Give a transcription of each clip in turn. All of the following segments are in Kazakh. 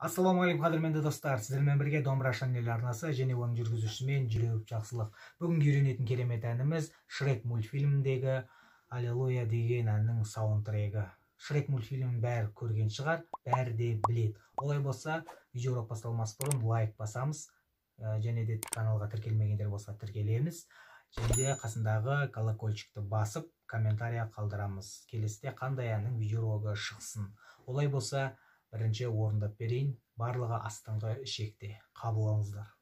Ассалаумағалейкум, қадірменді достар! Сіздермен бірге Домбыра Шанел арнасы және оның жүргізушісі мен Жүлеуов Жақсылық. Бүгінгі үйренетін керемет әніміз Шрек мультфильміндегі Аллилуйя деген әннің саундтрегі. Шрек мультфильмін бәрі көрген шығар, бәрі де біледі. Олай болса, видеоролик басталмас бұрын лайк басамыз, және де каналға тіркелмегендер болса тіркелеміз, және де қасындағы колокольчикті басып комментария қалдырамыз. Келесіде қандай әннің видеоролигі шықсын. Олай болса, бірінші орындап берейін, барлығы астыңғы ішекте. Қабыл алыңыздар.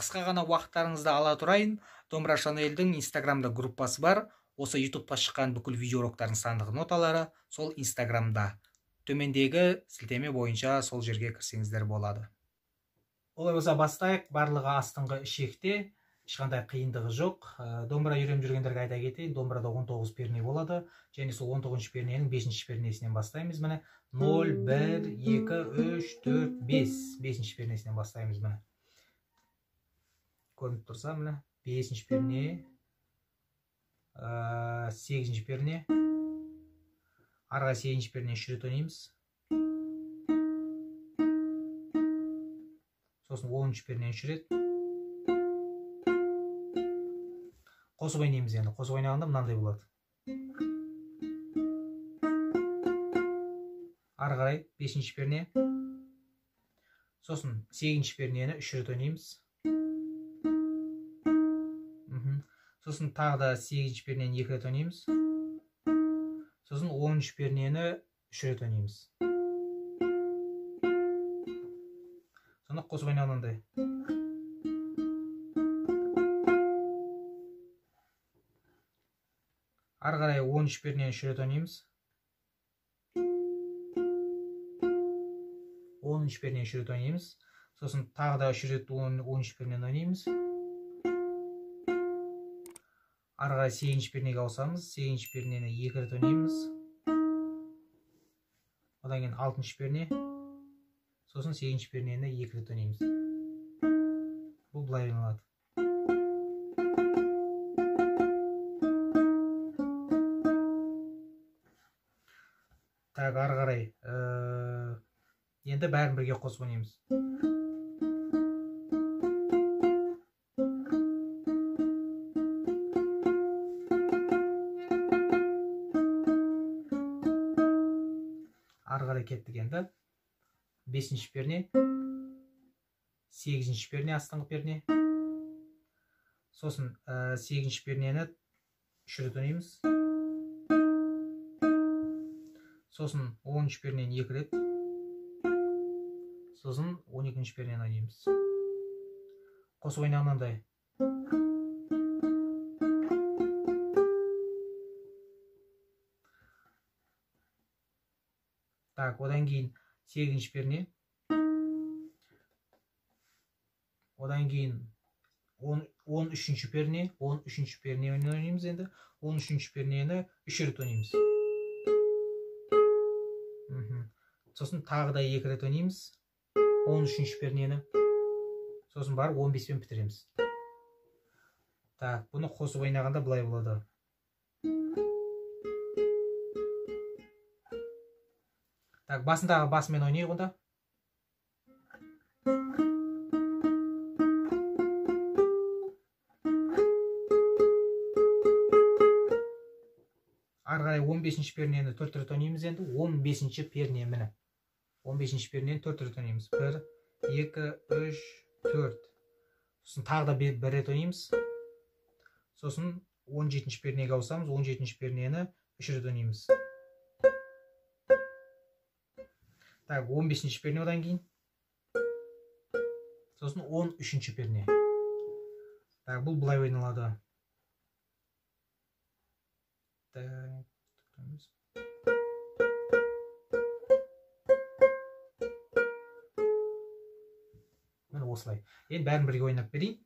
Қысқа ғана уақыттарыңызды ала тұрайын. Домбыра Шанелдің Инстаграмда группасы бар. Осы YouTube'та шыққан бүкіл видеороликтардың сандық ноталары сол Инстаграмда. Төмендегі сілтеме бойынша сол жерге кірсеңіздер болады. Олай болса бастайық. Барлығы астыңғы ішекте, ешқандай қиындығы жоқ. Домбыра үйреніп жүргендерге айта кетейін, домбырада 19 перне болады. Және сол 19 перненің 5 пернесінен бастаймыз. Міне 0, 1, 2, 3, 4, 5. 5 пернесінен бастаймыз міне. Көрініп тұрса, міне 5 перне, 8 перне, арға 8 перне 3 рет ойнаймыз. Сосын 10 перне 3 рет. Қосып ойнаймыз енді. Қосып ойнағанда мынандай болады. Ары қарай 5 перне, сосын 8 пернені 3 рет ойнаймыз. Сосын тағы да 8 пернені 2 рет ойнаймыз. Сосын 13 пернені 3 рет ойнаймыз. Сонда қосып ойнағандай. Ары қарай 13 пернені 3 рет ойнаймыз. 13 пернені 3 рет ойнаймыз. Сосын тағы да 3 рет 13 пернені ойнаймыз. Ары қарай 8 пернеге ауысамыз. 8 пернені 2 рет ойнаймыз. Одан кейін 6 перне. Сосын 8 пернені 2 рет ойнаймыз. Бұл былай ойналады. Так, ары қарай енді бәрін бірге қосып ойнаймыз. Ары қарай кеттік енді. 5 перне, 8 перне, астыңғы перне. Сосын 8 пернені 3 рет ойнаймыз. Сосын 13 пернені 2 рет. Сосын 12 пернені ойнаймыз. Қосып ойнағандай. Так, одан кейін 8 перне. Одан кейін 13 перне, 13 перне ойнаймыз енді. 13 пернені 3 рет ойнаймыз. Сосын тағы да 2 рет ойнаймыз. 13 пернені. Сосын барып 15-пен бітіреміз. Так, бұны қосып ойнағанда былай болады. Так, басындағы басымен ойнайық онда. Ары қарай 15 пернені 4 рет ойнаймыз енді. 15 перне міне. 15 пернені 4 рет ойнаймыз. 1, 2, 3, 4. Сосын тағы да 1 рет ойнаймыз. Сосын 17 пернеге ауысамыз. 17 пернені 3 рет ойнаймыз. Так, 15 перне одан кейін. Сосын 13 перне. Так, бұл былай ойналады. Осылай. Енді бәрін бірге ойнап берейін.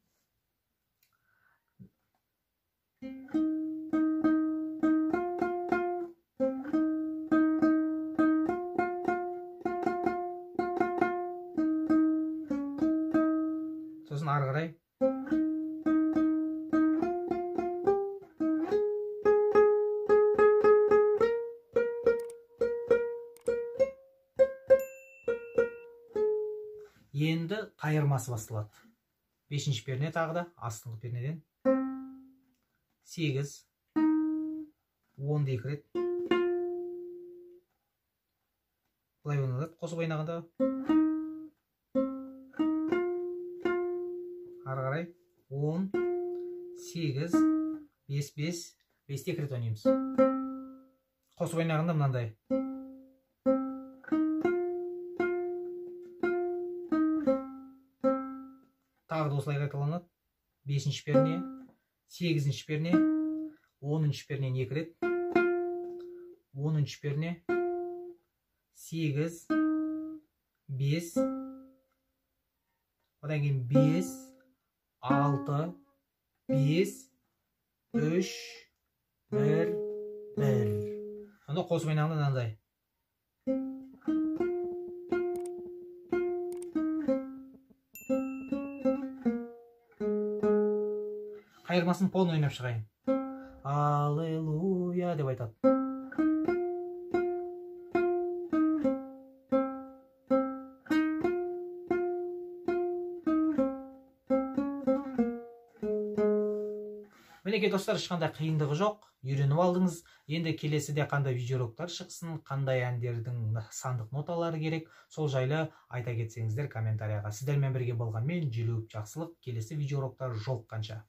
Сосын ары қарай. Енді қайырмасы басталады. 5-ші перне тағы да астыңғы пернеден 8, 10 екі рет. Былай ойналады қосып ойнағанда. Ары қарай 10, 8, 5, 5, 5 екі рет ойнаймыз. Қосып ойнағанда мынандай. Тағы да осылай қайталанады. 5-ші перне, 8-ші перне, 10-шы пернен екі рет, 10-шы перне, 8, 5, одан кейін 5, 6, 5, 3, 1, 1. Сонда қосып ойнағанда мынандай. Қайырмасын полный ойнап шығайын. Аллилуйя деп айтады. Мінекей достар, ешқандай қиындығы жоқ. Үйреніп алдыңыз. Енді келесіде қандай видеоуроктар шықсын, қандай әндердің сандық ноталары керек, сол жайлы айта кетсеңіздер комментарияға. Сіздермен бірге болған мен, Желеуов Жақсылық. Келесі видеоуроктар жолыққанша.